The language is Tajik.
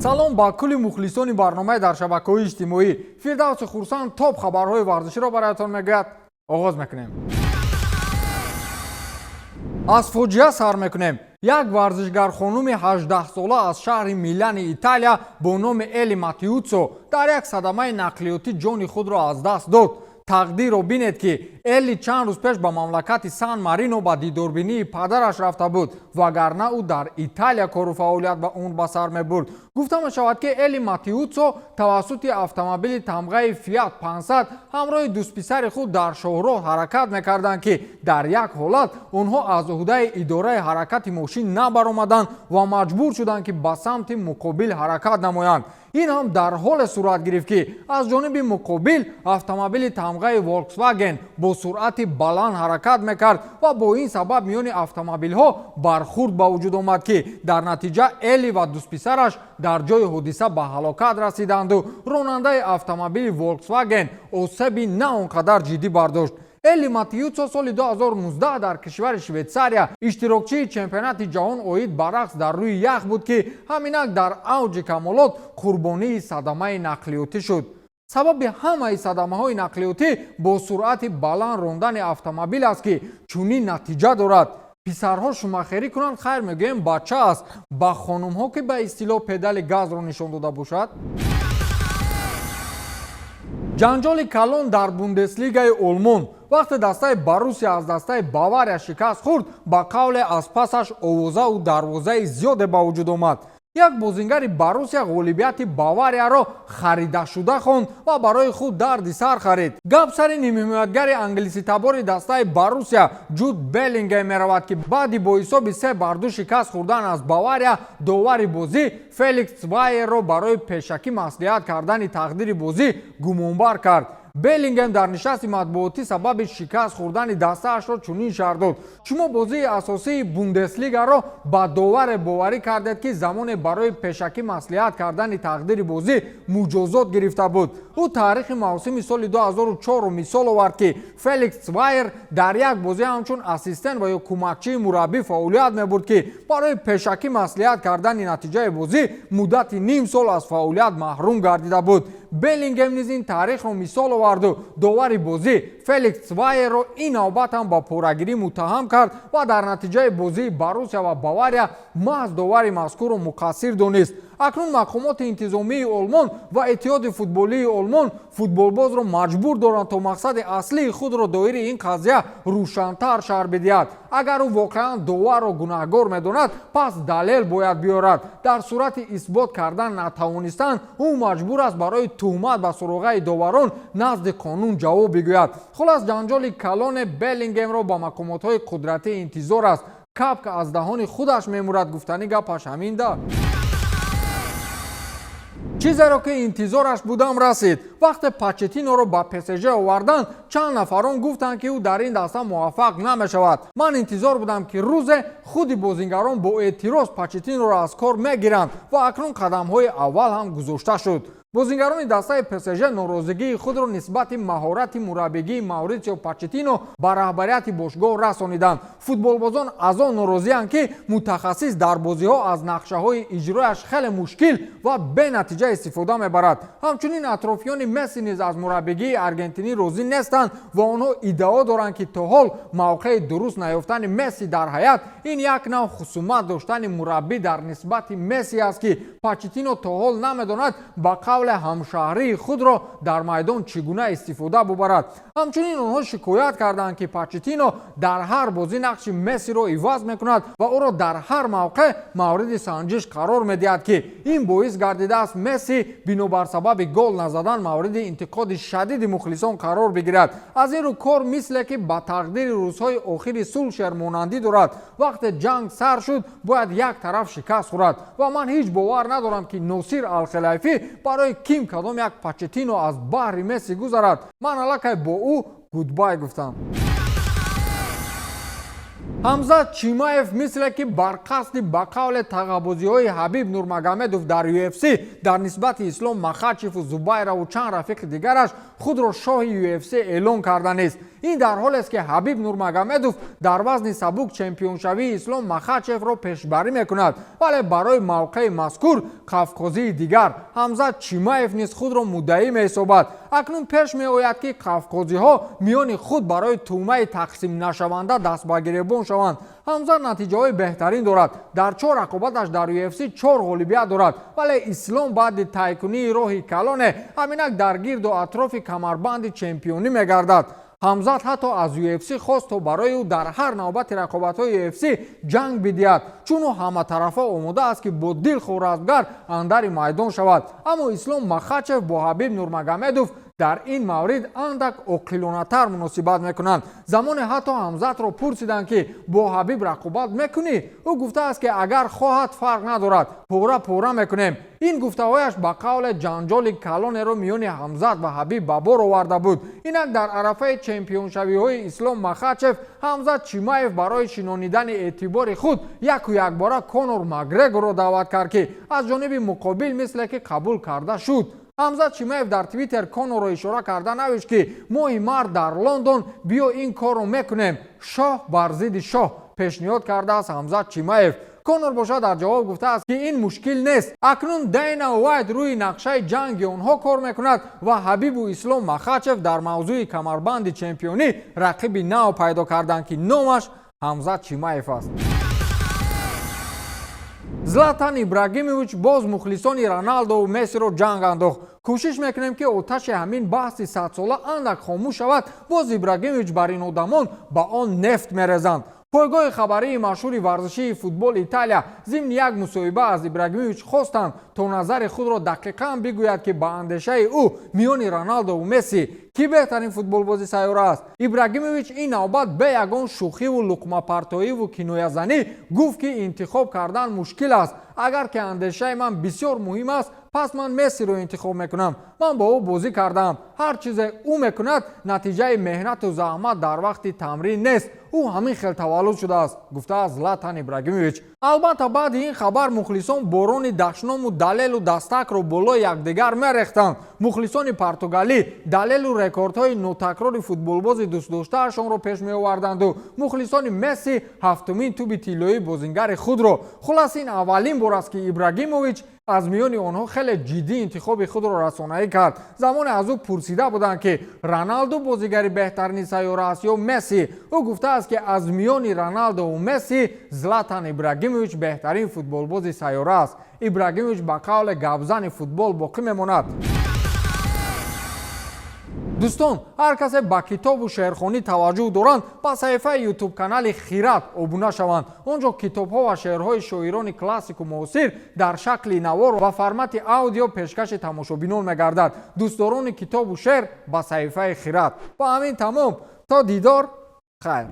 Салом ба кулли мухлисони барномаи дар шабакаҳои иҷтимоӣ. Фирдавси Хурсанд топ хабарҳои варзиширо бароятон мегӯяд. Оғоз мекунем. Аз фоҷиа сар мекунем. Як варзишгар, хонуми 18сола аз шаҳри Милани Италия бо номи Эли Матиуцо, дар як садамаи нақлиётӣ ҷони худро аз даст дод. Тақдирро бинед, ки Эли чанд рӯз пеш ба мамлакати Сан Марино ба дидорбинии падараш рафта буд, вагарна ӯ дар Италия кору фаъолият ба умр ба сар мебурд. Гуфта мешавад, ки Эли Матиуцо тавассути автомобили тамғаи Фиат 500 ҳамроҳи дӯстписари худ дар шоҳроҳ ҳаракат мекарданд, ки дар як ҳолат онҳо аз уҳдаи идораи ҳаракати мошин набаромаданд ва маҷбур шуданд, ки ба самти муқобил ҳаракат намоянд. Ин ҳам дар ҳоле сурат гирифт, ки аз ҷониби муқобил автомобили тамғаи Волксваген бо суръати баланд ҳаракат мекард ва бо ин сабаб миёни автомобилҳо бархурд ба вуҷуд омад, ки дар натиҷа Эли ва дӯстписараш дар ҷои ҳодиса ба ҳалокат расиданду ронандаи автомобили Волксваген осеби на он қадар ҷиддӣ бардошт. Эли Матиюцо соли 2019 дар кишвари Швейтсария иштирокчии чемпионати ҷаҳон оид ба рақс дар рӯи ях буд, ки ҳаминак дар авҷи камолот қурбонии садамаи нақлиётӣ шуд. Сабаби ҳамаи садамаҳои нақлиётӣ бо суръати баланд рондани автомобил аст, ки чунин натиҷа дорад. Писарҳо шумахерӣ кунанд, хайр, мегӯем, бача аст. Ба хонумҳо, ки ба истилоҳ педали газро нишон дода бошад. Ҷанҷоли калон дар Бундеслигаи Олмон. Вақте дастаи Боруссия аз дастаи Бавария шикаст хӯрд, ба қавле, аз пасаш овозаву дарвозаи зиёде ба вуҷуд омад. Як бозингари Боруссия ғолибияти Баварияро харидашуда хонд ва барои худ дарди сар харид. Гап сари нимҳимоятгари англиситабори дастаи Боруссия Ҷуд Беллингем меравад, ки баъди бо ҳисоби 3-2 шикаст хӯрдан аз Бавария довари бозӣ Феликс Цвайерро барои пешакӣ маслиҳат кардани тақдири бозӣ гумонбар кард. Беллингем дар нишасти матбуотӣ сабаби шикаст хӯрдани дастаашро чунин шарҳ дод: «Шумо бозии асосии Бундеслигаро ба доваре боварӣ кардед, ки замоне барои пешакӣ маслиҳат кардани тақдири бозӣ муҷозот гирифта буд». Ӯ таърихи мавсими соли 2004-ро мисол овард, ки Феликс Цвайер дар як бозӣ ҳамчун ассистент ва ё кӯмакчии мураббӣ фаъолият мебурд, ки барои пешакӣ маслиҳат кардани натиҷаи бозӣ муддати ним сол аз фаъолият маҳрум гардида буд. Беллингем низ ин таърихро мисол оварду довари бозӣ Феликс Цвайерро ин навбат ҳам ба порагирӣ муттаҳам кард ва дар натиҷаи бозии Боруссия ва Бавария маҳз довари мазкурро муқассир донист. Акнун мақомоти интизомии Олмон ва Иттиҳоди футболии Олмон футболбозро маҷбур доранд, то мақсади аслии худро доири ин қазия рӯшантар шарҳ бидиҳад. Агар ӯ воқеан доварро гунаҳгор медонад, пас далел бояд биёрад. Дар сурати исбот кардан натавонистан, ӯ маҷбур аст барои туҳмат ба суроғаи доварон назди қонун ҷавоб бигӯяд. Хулас, ҷанҷоли калоне Беллингемро ба мақомотҳои қудратӣ интизор аст. Капк аз даҳони худаш мемурад, гуфтани гапаш ҳамин да. Чизеро, ки интизораш будам, расид. Вақте Почеттиноро ба ПСЖ оварданд, чанд нафарон гуфтанд, ки ӯ дар ин даста муваффақ намешавад. Ман интизор будам, ки рӯзе худи бозингарон бо эътироз Почеттиноро аз кор мегиранд ва акнун қадамҳои аввал ҳам гузошта шуд. Бозингарони дастаи ПСЖ норозигии худро нисбати маҳорати мураббигии Мауритсио Почеттино ба раҳбарияти бошгоҳ расониданд. Футболбозон аз он норозианд, ки мутахассис дар бозиҳо аз нақшаҳои иҷрояш хеле мушкил ва бенатиҷа истифода мебарад. Ҳамчунин атрофиёни Месси низ аз мураббигии аргентинӣ розӣ нестанд ва онҳо иддао доранд, ки то ҳол мавқеи дуруст наёфтани Месси дар ҳайат ин як нав хусумат доштани мураббӣ дар нисбати Месси аст, ки Почеттино то ҳол намедонад, ба қавле, ҳамшаҳрии худро дар майдон чӣ гуна истифода бубарад. Ҳамчунин онҳо шикоят карданд, ки Почеттино дар ҳар бозӣ нақши Мессиро иваз мекунад ва ӯро дар ҳар мавқеъ мавриди санҷиш қарор медиҳад, ки ин боис гардидааст Месси бинобар сабаби гол назадан мавриди интиқоди шадиди мухлисон қарор бигирад. Аз ин рӯ кор мисле ки ба тақдири рӯзҳои охири Сулшер монандӣ дорад: вақте ҷанг сар шуд, бояд як тараф шикаст хӯрад ва ман ҳеҷ бовар надорам, ки Носир Алхелайфӣ барои ким кадом як Почеттино аз баҳри Месси гузарад. Ман аллакай бо ӯ goodbye гуфтам. Ҳамзат Чимаев мисле ки бар қасди, ба қавле, тағабозиҳои Ҳабиб Нурмагомедов дар UFC дар нисбати Ислом Махачеву Зубайраву чанд рафиқи дигараш Худро шоҳи UFC эълон карда нест. Ин дар ҳолест, ки Ҳабиб Нурмагомедов дар вазни сабук чемпионшавии Ислом Махачевро пешбарӣ мекунад, вале барои мавқеи мазкур қавқозии дигар, Ҳамзат Чимаев, низ худро муддаӣ меҳисобад. Акнун пеш меояд, ки қавқозиҳо миёни худ барои тӯъмаи тақсимнашаванда даст ба гиребон шаванд. Ҳамзат натиҷаҳои беҳтарин дорад, дар чор рақобаташ дар UFC чор ғолибият дорад, вале Ислом баъди тайкунии роҳи калоне ҳаминак дар гирду атрофи камарбанди чемпионӣ мегардад. Ҳамзат ҳатто аз UFC хост, то барои ӯ дар ҳар навбати рақобатҳои UFC ҷанг бидиҳад, чун ӯ ҳаматарафа омода аст, ки бо дилхоҳ размгар андари майдон шавад. Аммо Ислом Махачев бо Ҳабиб Нурмагомедов дар ин маврид андак оқилонатар муносибат мекунанд. Замоне ҳатто Ҳамзатро пурсиданд, ки бо Ҳабиб рақобат мекунӣ, ӯ гуфтааст, ки агар хоҳад, фарқ надорад, пора пора мекунем. Ин гуфтаҳояш ба қавле ҷанҷоли калонеро миёни Ҳамзат ва Ҳабиб ба бор оварда буд. Инак дар арафаи чемпионшавиҳои Ислом Махачев, Ҳамзат Чимаев барои шинонидани эътибори худ яку якбора Конор Макгрегорро даъват кард, ки аз ҷониби муқобил мисле ки қабул карда шуд. Ҳамзат Чимаев дар Твиттер Конорро ишора карда навишт, ки моҳи март дар Лондон биё, ин корро мекунем. Шоҳ бар зидди шоҳ пешниҳод кардааст Ҳамзат Чимаев. Конор бошад, дар ҷавоб гуфтааст, ки ин мушкил нест. Акнун Дейна Уайт рӯи нақшаи ҷанги онҳо кор мекунад ва Ҳабибу Ислом Махачев дар мавзӯи камарбанди чемпионӣ рақиби нав пайдо карданд, ки номаш Ҳамзат Чимаев аст. Златан Ибрагимович боз мухлисони Роналдову Мессиро ҷанг андохт. Кӯшиш мекунем, ки оташи ҳамин баҳси садсола андак хомӯш шавад, боз Ибрагимович бар ин одамон ба он нефт мерезанд. Пойгоҳи хабарии машҳури варзишии Футбол Италия зимни як мусоҳиба аз Ибрагимович хостанд, то назари худро дақиқан бигӯяд, ки ба андешаи ӯ миёни Роналдову Месси кӣ беҳтарин футболбози сайёра аст. Ибрагимович ин навбат бе ягон шӯхиву луқмапартоиву киноязанӣ гуфт, ки интихоб кардан мушкил аст. Агар ки андешаи ман бисёр муҳим аст, пас ман Мессиро интихоб мекунам. Ман бо ӯ бозӣ кардаам. Ҳар чизе ӯ мекунад, натиҷаи меҳнату заҳмат дар вақти тамрин нест, ӯ ҳамин хел таваллуд шудааст, гуфтааст Златан Ибрагимович. Албатта, баъди ин хабар мухлисон борони дашному далелу дастакро болои якдигар мерехтанд. Мухлисони португалӣ далелу рекордҳои нотакрори футболбози дӯстдоштаашонро пеш меоварданду мухлисони Месси ҳафтумин туби тиллоии бозингари худро. Хулас, ин аввалин бор аст, ки Ибрагимович аз миёни онҳо хеле ҷиддӣ интихоби худро расонаӣ кард. Замоне аз ӯ пурсида буданд, ки Роналду бозигари беҳтарини сайёра аст ё Месси, ӯ гуфтааст, ки аз миёни Роналдову Месси Златан Ибрагимович беҳтарин футболбози сайёра аст. Ибрагимович ба қавле гапзани футбол боқӣ мемонад. Дӯстон, ҳар касе ба китобу шеърхонӣ таваҷҷӯҳ доранд, ба саҳифаи Ютуб-канали Хират обуна шаванд. Он ҷо китобҳо ва шеърҳои шоирони классику муосир дар шакли навор ва формати аудио пешкаши тамошобинон мегардад. Дӯстдорони китобу шеър, ба саҳифаи Хират. Ба ҳамин тамом, то дидор, хайр.